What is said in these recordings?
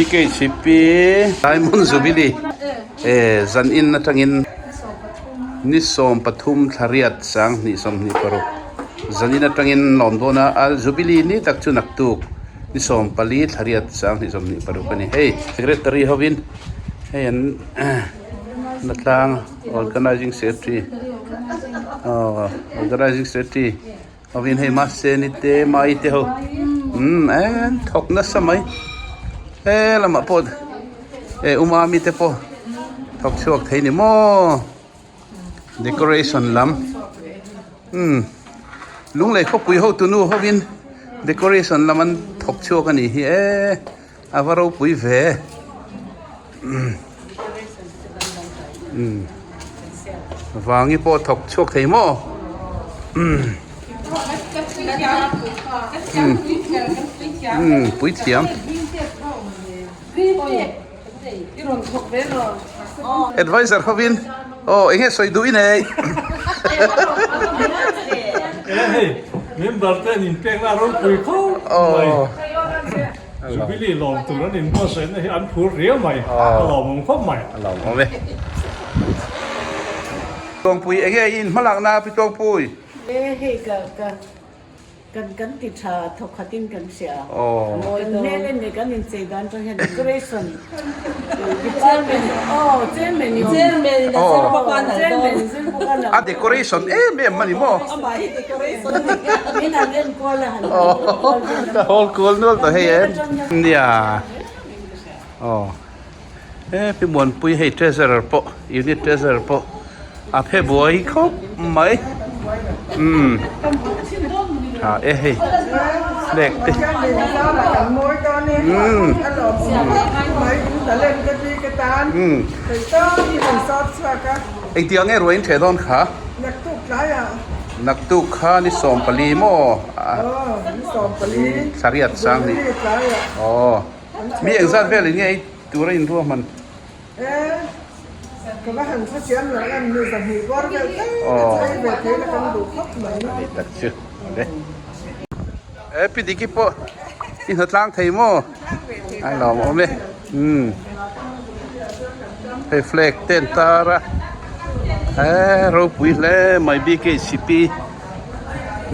BKCP Diamond Jubilee eh zan in atangin ni 13 thlariat sang 2 26 zan in atangin lawm dawn a a Jubilee ni tak chu naktuk ni 14 thlariat sang 2 26 a ni hei secretary hovin hei an na tlang organizing secretary aw organizing secretary. Awin hei mahse ni te mai te ho umm en thawk nasa mai he lamah pawh eh umami te pawh thawk chhuak thei ni maw decoration lam umm lunglei khawpui ho tunu hovin decoration lam an thawk chhuak a nih hi e a va ropui ve umm umm vangi pawh thawk chhuak thei maw umm umm umm puithiam adviser hovin aw eng nge sawi duh i nei e hei member te an inpekna a ropui khawp mai Jubilee lawm tur an inbuatsaihna hi an phur riau mai a lawmawm khawp mai a lawmawm e Tawngpui eng nge i inhmalakna Pi Tawngpui e hei ka ka Kan kan ti tha thawk khatin kan hria. Kan hmel en leh kan inchei dan atang hian decoration department aw chairman in Chairman in a zir bawk a an chairman in zir bawk a A decoration em em a ni maw? Amah hi decoration Min han enkual a han kual vel a. Ka hawl kual nual tawh hei em. Nia aw he Pi Muanpui hei treasurer pawh unit treasurer pawh a phe buai khawp mai umm tha e hei flag te umm umm engtiang nge ruai in ṭheh dawn kha naktuk kha ni 14 maw thla riat sang ni aw mi engzat velin nge ei tura inruahman. Ka va han hrethiam lo em ni 200 bawr vel tal ka chei ve thei la kan duh khawp mai. Ani tak chu le. E pi diki pawh i hna tlang thei maw? Ai lawm awm e. Umm. Hei flag te an tar a. E ropui hle mai BKCP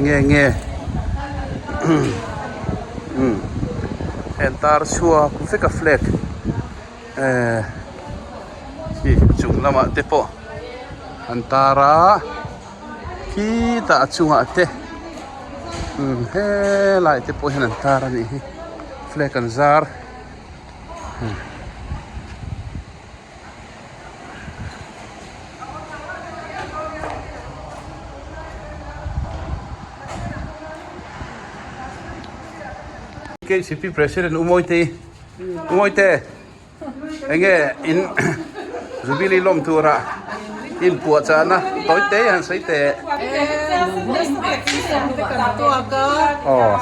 nge nge. Umm. Hei an tar chhuak vek a flag. Ehh khi chung lamah te pawh an tar a khitah a chungah te umm helai te pawh hian an tar a nih hi flag an zar. K C P president U Mawite U Mawite. Enge in Jubilee lawm tura in puah chahna tawi te han sawi teh.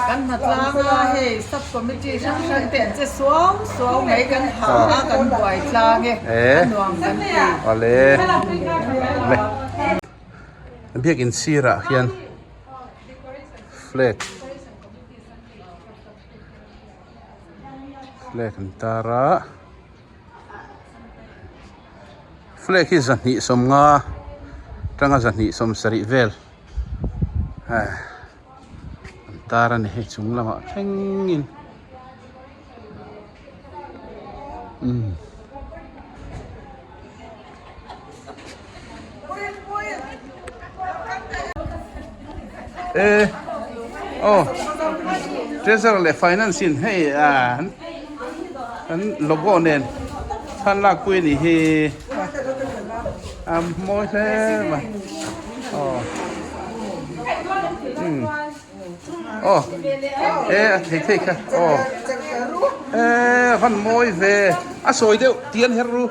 Kan hnatlang a hei sub committee hrang hrang te an che suau suau mai kan hah a kan buai tlang e a nuam kan ti. Awle le biakin sirah hian flag Flag an tar a flag hi 250 atanga 270 vel eh an tar a ni hei chung lamah thlengin umm. E aw treasurer leh finance in hei ah an logo nen thlan lak pui a nih hi a mawi hle mai aw umm aw e a thei thei kha aw e a van mawi ve a sawi deuh tian her ru.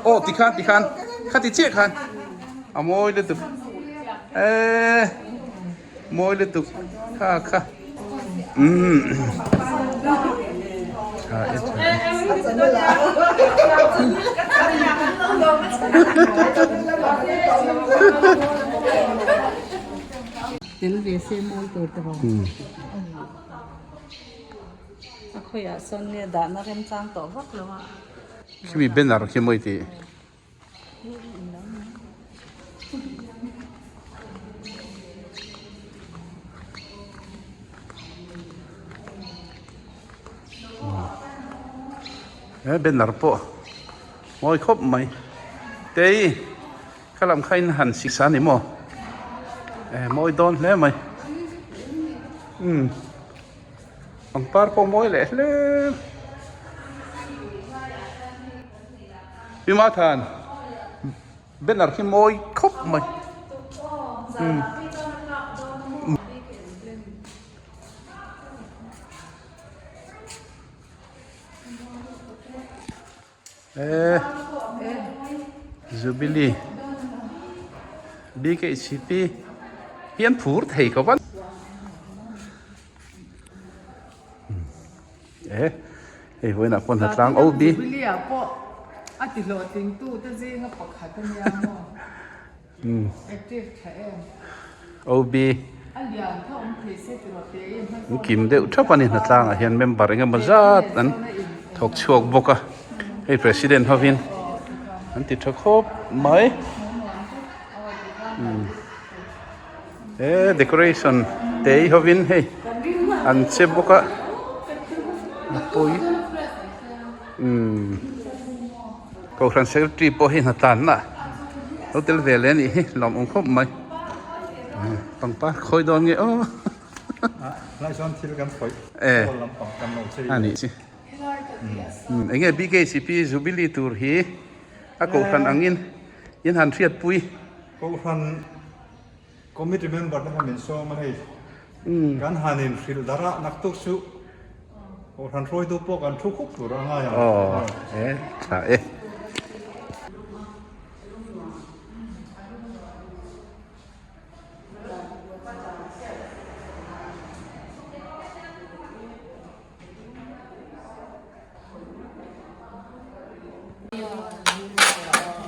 Aw tikhan tikhan khati chiah khan a mawi lutuk eee mawi lutuk kha kha umm tha e tha e. Tel ve se mawi tur te rawh. A khawiah sawn nge dahna remchang tawh vak lo a. Khimi banner khi mawi tih. He banner pawh mawi khawp mai. Tei kha lam kha in han siksa a ni maw? Eh mawi dawn hle mai. Umm pangpar pawh mawi leh hle. Pi Mathan banner khi mawi khawp mai. Umm. Eh Jubilee BKCP hi an phur thei khawp a. Eh hei vawiinah pawh hnatlang OB. Jubilee ah pawh a ti hlawhtling tu te zinga pakhat a nia maw. Active tha em. OB. A lian kha awm thei se tiraw te in hma An kim deuh thap a ni hnatlangah hian member eng emaw zat an thawk chhuak bawk a hei president hovin an ti tha khawp mai he decoration te hi hovin hei an che bawk a a pawi umm. Kohhran secretary pawh hi hnatlanna lo tel ve leh a nih hi lawmawm khawp mai pangpar khawi dawn nge aw Hlai chuan thil kan khawih awl lampang kan lo chei a nih chi eng nge BKCP Jubilee tur hi a kohhran angin in han hriatpui Kohhran Committee member te kha min sawm a hei kan han in hrilh darh a naktuk chu Kohhran hruaitu pawh kan thu khup tur a ngai ang. Aw e tha e.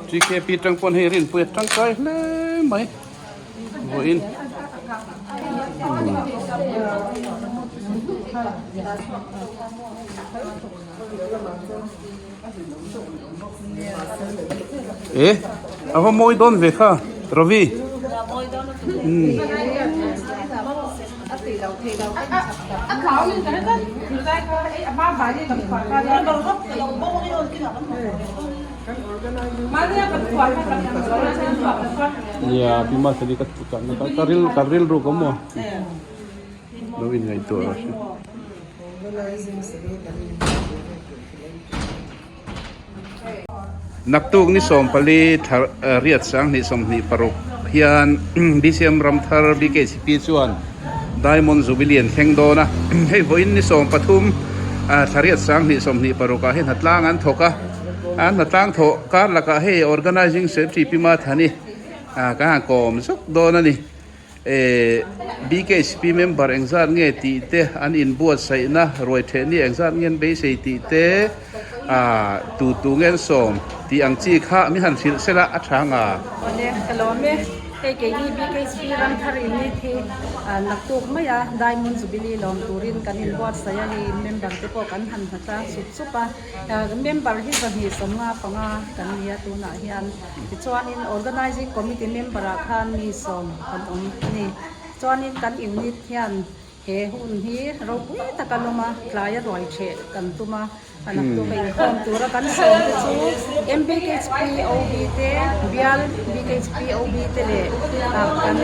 TKP tang pawn hei rinpui a tangkai hle mai vawiin e a va mawi dawn ve kha Ravi. Nia pi ma thani ka ka ril ka rilru ka maw lo in ngaihtuah rawh se. Naktuk ni 14 thla riat 20 26 hian BCM Ramthar BKCP chuan Diamond Jubilee an thleng dawn a, hei vawiin ni 13 thla riat 20 26 ah hian hnatlang an thawk a, an hnatlang thawh kar lakah hei Organising Secretary Pi Mathani kan han kawm zuk dawn a ni. BKHP member engzat nge tih te, an inbuatsaihna ruai thehni engzat nge an beisei tih te, tu tu nge an sawm tih ang chi kha mi han hrilh sela a tha nga. Awle, ka lawm e. Hei keini BKHP Ramthar Unit hi naktuk maia Diamond Jubilee lawm turin kan inbuatsaih a, hei member te pawh kan han hna tlang sup sup a. Member hi 255 kan ni a tunah hian. Tichuanin Organising Committee member ah khan mi sawm kan awm a ni. Chuanin kan unit hian he hun hi ropui taka lawm a, tlaia ruai theh kan tum a, a naktuk a inkhawm tura kan sawm te chu MBKHPOB te, Bial BKHPOB te leh kan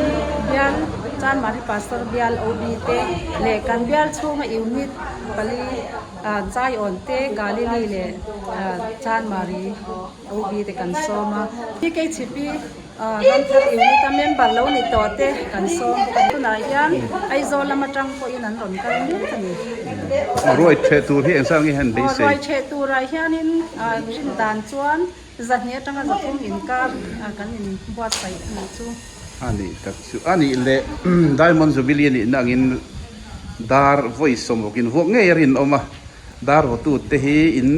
Bial Chanmari Pastor Bial OB te leh kan Bial chhunga unit pali Zaiawn te, Galili leh Chanmari. OB te kan sawm a, PKHP Ramthar Unit a member lo ni tawh te kan sawm bawk a ni. Tunah hian Aizawl lam atang pawhin an rawn kal mek a ni. Ruai theh tur hi engzat nge hian beisei? Ruai theh turah hianin rin dan chuan zahnih atanga zathum inkar kan inbuatsaih a nih chu. A nih tak chu a nih leh Diamond Jubilee a nihna angin dar vawi sawmrukin vuak ngei a rinawm a. Dar vawtute hi in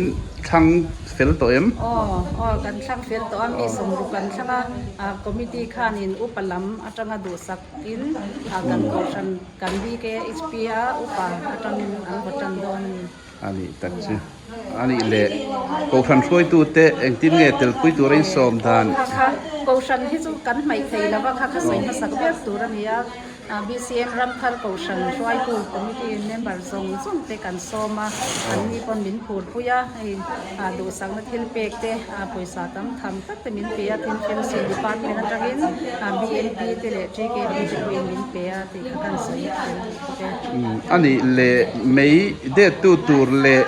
thlang fel tawh em? Aw, aw, kan thlang fel tawh a, mi sawmruk kan thlang a, ah committee khanin upa lam atanga duhsak in ah kan kohhran kan BKHP a upa atangin an vaw tan dawn a ni. A nih tak chu. A nih leh Kohhran hruaitute engtin nge telpui tura insawm dan? Kha kha Kohhran hi chu kan hmaih thei lova kha kha sawi hmasak ber tur a ni a. BCM Ramthar Kohhran hruaitu committee member zawng zawng te kan sawm a, anni pawn min phurpui a, hei duhsakna thil pek te pawisa tam tham tak te min pe a, tin FMC department atangin BNP te leh TKP te pawhin min pe a tih kha kan sawi tel bawk e. A nih leh mei dettu tur leh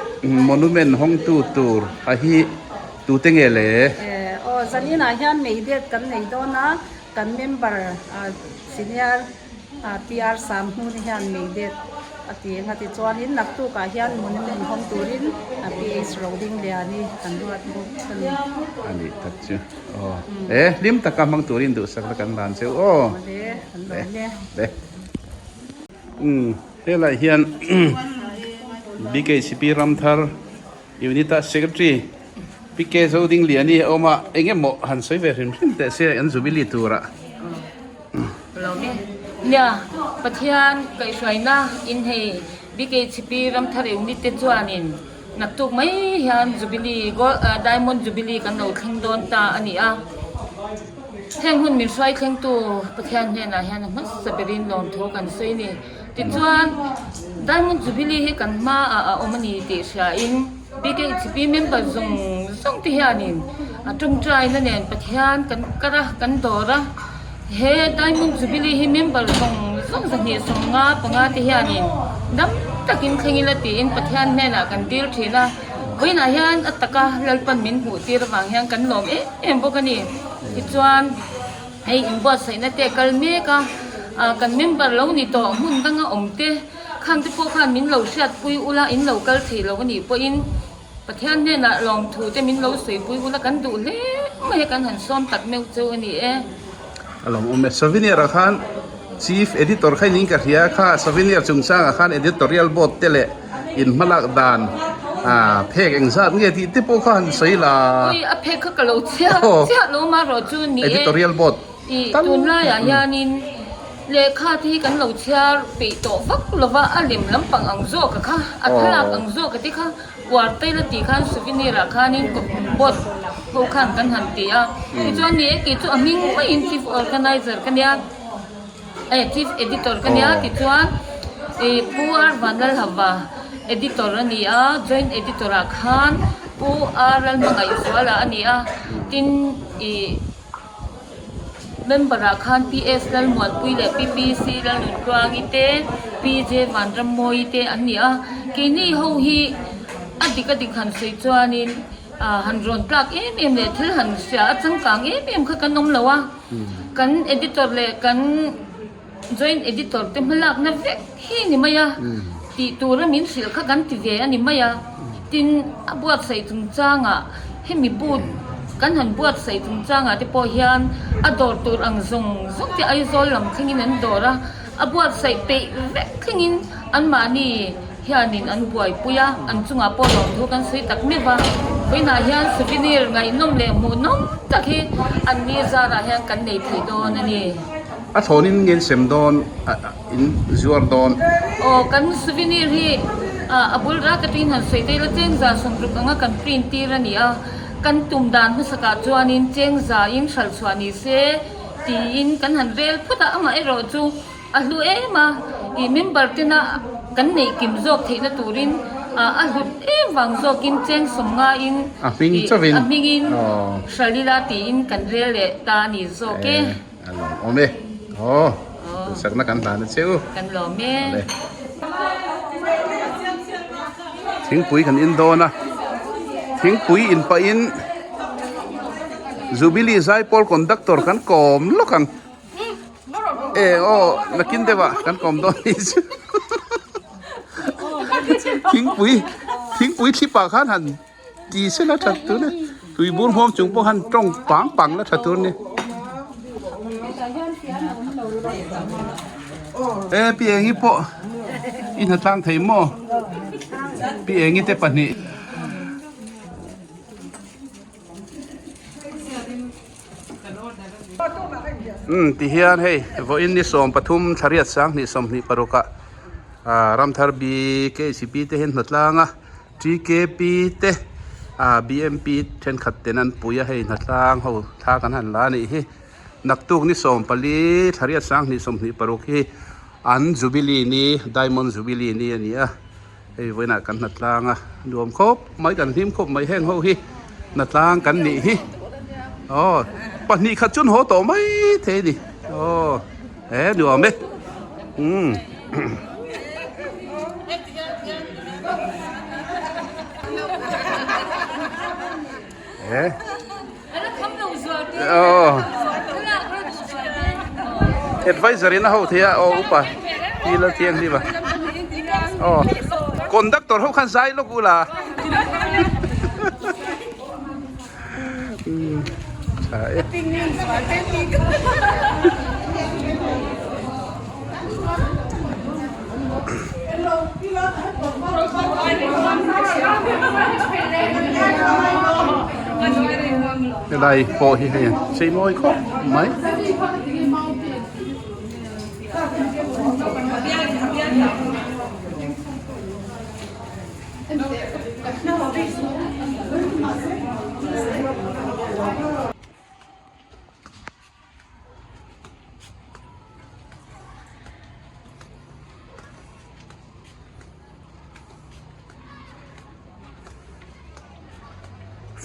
monument hawngtu tur a hi tute nge le? Aw, zaninah hian mei det kan nei dawn a, Kan member senior PR Samhnuni hian mei det a ti eng a tichuanin naktukah hian monument hawng turin PH Rodingliani kan ruat bawk a ni. A nih tak chu aw. E hlim taka hmang turin duhsakna kan lan cheu aw. Awle an lawm e. Le. Umm helai hian BKCP Ramthar Unit-a Secretary Pi K Zodingliani a awm a, eng emaw han sawi ve hrim hrim teh se an Jubilee turah. Lawm e. Nia, Pathian kaihhruaina in hei BKHP Ramthar Unit te chuanin naktuk mai hian Jubilee, Diamond Jubilee kan lo thleng dawn ta a ni a. Heng hun min hruai thlengtu Pathian hnenah hian a hmasa berin lawmthu kan sawi a ni. Tichuan, Diamond Jubilee hi kan hmaah a awm a ni tih hriain BKHP member zawng zawng te hianin a tawngtaina nen Pathian kan kar a, kan dawr a. He Diamond Jubilee hi member zawng zawng 255 te hianin dam takin thleng ila tiin Pathian hnenah kan dil thin a. Vawiinah hian a taka Lalpan min hmuh tir avang hian kan lawm em em bawk a ni. Tichuan. Hei inbuatsaihna te a kal mek a, kan member lo ni tawh hmun danga awm te khan te pawh khan min lo hriatpui ula, in lo kal thei lo a nih pawhin Pathian hnenah lawmthu te min lo sawipui ula kan duh hle mai a, kan han sawm tak meuh chu a ni e. A lo awm e. Souvenir ah khan Chief Editor kha in ka hria kha Souvenir chungchangah khan Editorial Board te leh in hmalak dan phek engzat nge tih te pawh kha han sawi la. Ui a phek kha ka lo chhiat chiah lo ma rawh chu ni e. Editorial board I tunlaiah hianin lehkha te hi kan lo chhiar peih tawh vak lova a lem lampang ang zawk a kha a thlalak ang zawk a te kha uar tail a tih khan souvenir ah khanin board ho khan kan han ti a tichuan ni e kei chu a hming maiin chief organizer ka nia. Eh Chief Editor ka nia tichuan ih Pu R Vanlalhava Editor a ni a, Joint Editor ah khan Pu R Lalhmangaihzuala a ni a, tin ih Member ah khan PS Lalmuanpui leh PPC Lalnuntluangi te, PJ Vanrammawii te an ni a, keini ho hi a dik a dik han sawi chuanin ah han rawn tlak em em leh thil han hria a changkang em em kha kan awm lo a. Kan editor leh kan joint editor te hmalakna vek hi ni mai a, tih tura min hrilh kha kan ti ve a ni mai a. Tin, a buatsaih chungchangah hemi boot kan han buatsaih chungchangah te pawh hian a dawr tur ang zawng zawng te Aizawl lam thlengin an dawr a, a buatsaih peih vek thlengin anmahni hianin an buaipui a, an chungah pawh lawmthu kan sawi tak meuh va. Vawiinah hian souvenir ngaihnawm leh hmuhnawm tak hi an ni zarah hian kan nei thei dawn a ni. A thlawnin nge in sem dawn, in zuar dawn? Aw, kan souvenir hi a bul rak atangin han sawi daih la, chengza 60 anga kan print tir a ni a, kan tum dan hmasakah chuanin chengza in hralh chhuah ni se tiin kan han rel phawt a, amaherawh chu A hlu em a, ih member tena kan neih kim zawk theihna turin a hlut em vang zawkin cheng sawm ngaiin A hming chauhin a hmingin hral ila tiin kan rel leh ta a ni zawk e. A lawm awm e. Aw, duhsakna kan hlan a che u. Kan lawm e. Thingpui kan in dawn a, thingpui in pahin Jubilee Zaipawl Conductor kan kawm lawk ang. E aw nakin deuh ah kan kawm dawn ni chu thingpui thingpui thlip ah khan han ti se la that tur ni tui bur hmawm chung pawh han tawng pang pang la tha tur ni e pi engi pawh i hnatlang thei maw pi engi te pahnih. Umm ti hian hei vawiin ni 13 thla riat 2026 ah Ramthar BKCP te hian hnatlang a. TKP te ah BMP thenkhat ten an pui a hei hnatlang ho thla kan han la a nih hi naktuk ni 14 thla riat 2026 hi an jubilee ni diamond jubilee ni a ni a hei vawiinah kan hnatlang a nuam khawp mai kan hlim khawp mai heng ho hi hnatlang kan nih hi aw pahnih khat chu an haw tawh mai thei a ni aw he nuam e umm. Advisor in a ho thei a aw upa ti la thianghlim a aw conductor ho khan zai lawk ula tha e. Helai pawh hi hei chei mawi khawp mai.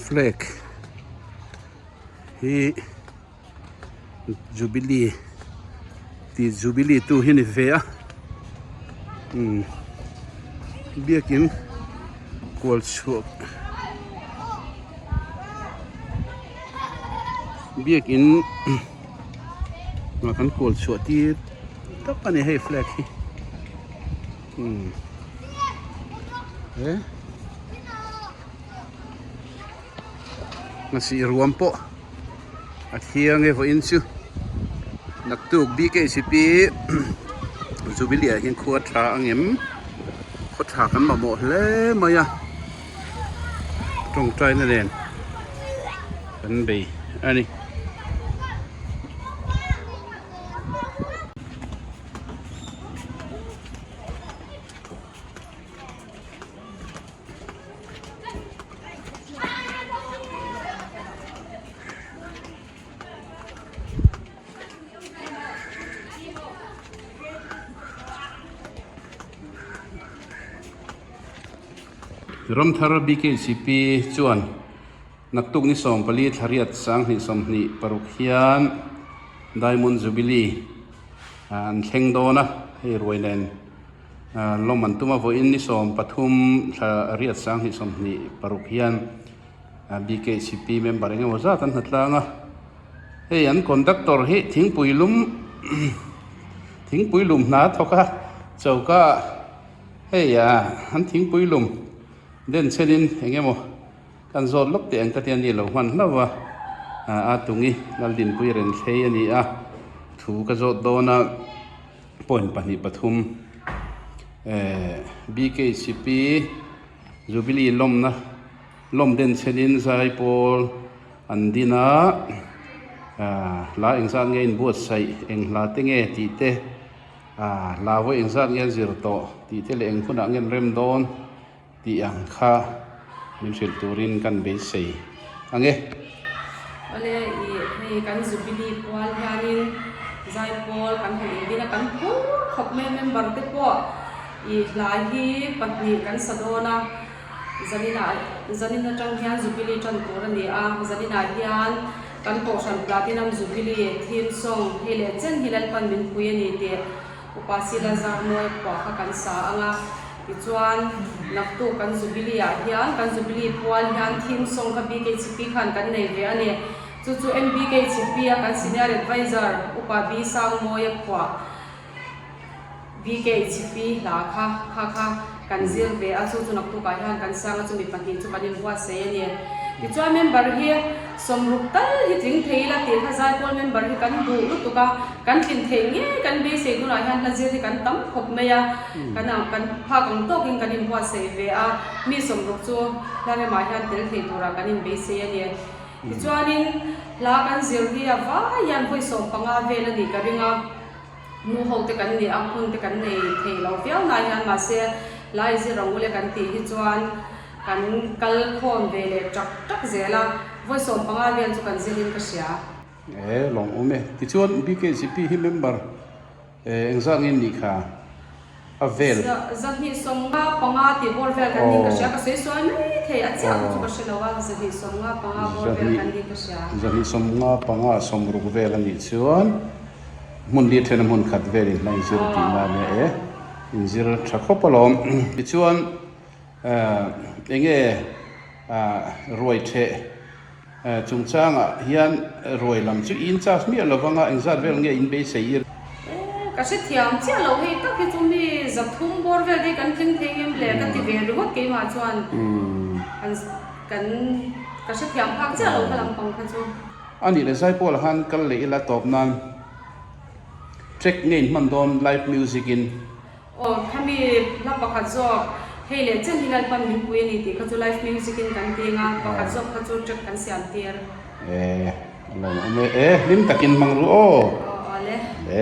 Flag hi jubilee tih jubilee tu hi ni ve a umm biakin kual chhuak biakin ah kan kual chhuah tir tak a ni hei flag hi umm he. Ngasih ruam pawh a thiang e vawiin chu naktuk BKCP Jubilee ah hian khua tha ang em khaw tha kan mamawh hle mai a tawngtai na nen kan bei a ni. Ramthar BKCP chuan naktuk ni 14 thla riat 2026 hian Diamond Jubilee an thleng dawn a hei ruai nen. Lawm an tum a vawiin ni 13 thla riat 2026 hian BKCP member eng emaw zat an hnatlang a, hei an conductor hi thingpui lum thingpui lum hna a thawk a choka ah hei an thingpui lum den chenin eng emaw kan zawt lawk teh ang ka tia ni lo hman hlauh a a tungi Laldinpui Renthlei a ni a thu ka zawt dawn a. Point pahnih pathum eh BKCP Jubilee lawmna lawm den chhenin zaipawl an din a ah hla engzat nge inbuatsaih eng hla te nge tih te ah hla vawi engzat nge an zir tawh tih te leh eng hunah nge an rem dawn Tih ang kha min hrilh turin kan beisei ang e. Awle i hei kan Jubilee pual hianin Zaipawl kan han inbin a, kan phur khawp mai a member te pawh i hla hi pahnih kan sa dawn a, zaninah zanin atang hian Jubilee tan tur a ni a, zaninah hian kan Kohhran Platinum Jubilee theme song hei leh chen hi Lalpan min pui a ni tih Upa Sila Zarmawi phuah kha kan sa ang a, tichuan naktuk kan Jubilee ah hian kan Jubilee pual hian theme song kha BKHP khan kan nei ve a ni. Chu chu MBKHP a kan Senior Adviser Upa B Sangmawia phuah BKHP hla kha kha kha kan zir ve a, chu chu naktuk ah hian kan sang a, chumi pahnih chu kan inbuatsaih a ni. Tichuan member hi sawmruk tal hi tling thei ila tih kha Zaipawl member hi kan duh lutuk a, kan tlin theih ngei kan beisei tunah hian hla zir hi kan tam khawp mai a, kan ang kan phak ang tawkin kan inbuatsaih ve a, mi sawmruk chu hla remah hian tel thei turah kan inbeisei a ni. Tichuanin hla kan zir hi a vai hian vawi 15 vel a nih ka ring a. Nu ho te kan ni a, hun te kan nei thei lo viau nai hian mahse lai zir ang ule kan tih hi chuan. Kan kal khawm ve leh ṭak ṭak zel a, vawi 15 vel chu kan zir in ka hria. E, lawng awm e. Tichuan BKGP hi member engzat nge nih kha a vel? 255 tih bawr vel kan nih ka hria, ka sawi sual mai thei, a chiah chu ka hre lo a, 255 bawr vel kan nih ka hria. 255 60 vel a nih chuan hmun li ṭhen a hmun khat vel in hla inzir tihna a nia e, inzir ṭha khawp alawm. Tichuan Enge ruai theh chungchangah hian ruai lam chu in charge miah lo vanga engzat vel nge in beisei i? Ka hrethiam chiah lo hei tak hi chu mi 300 bawr vel hi kan thleng thei ngem le ka ti ve ringawt keimah chuan kan ka hrethiam phak chiah lo kha lampang kha chu. A nih leh Zaipawl ah khan kal leh ila tawp nan track nge in hman dawn live music in? Aw, khami hla pakhat zawk, hei leh chen hi Lalpan min pui a ni tih kha chu live music in kan ting a, pakhat zawk kha chu track kan siam tir. E, a lo awm e, e, hlim takin hmang ru aw. Aw, aw le. Le.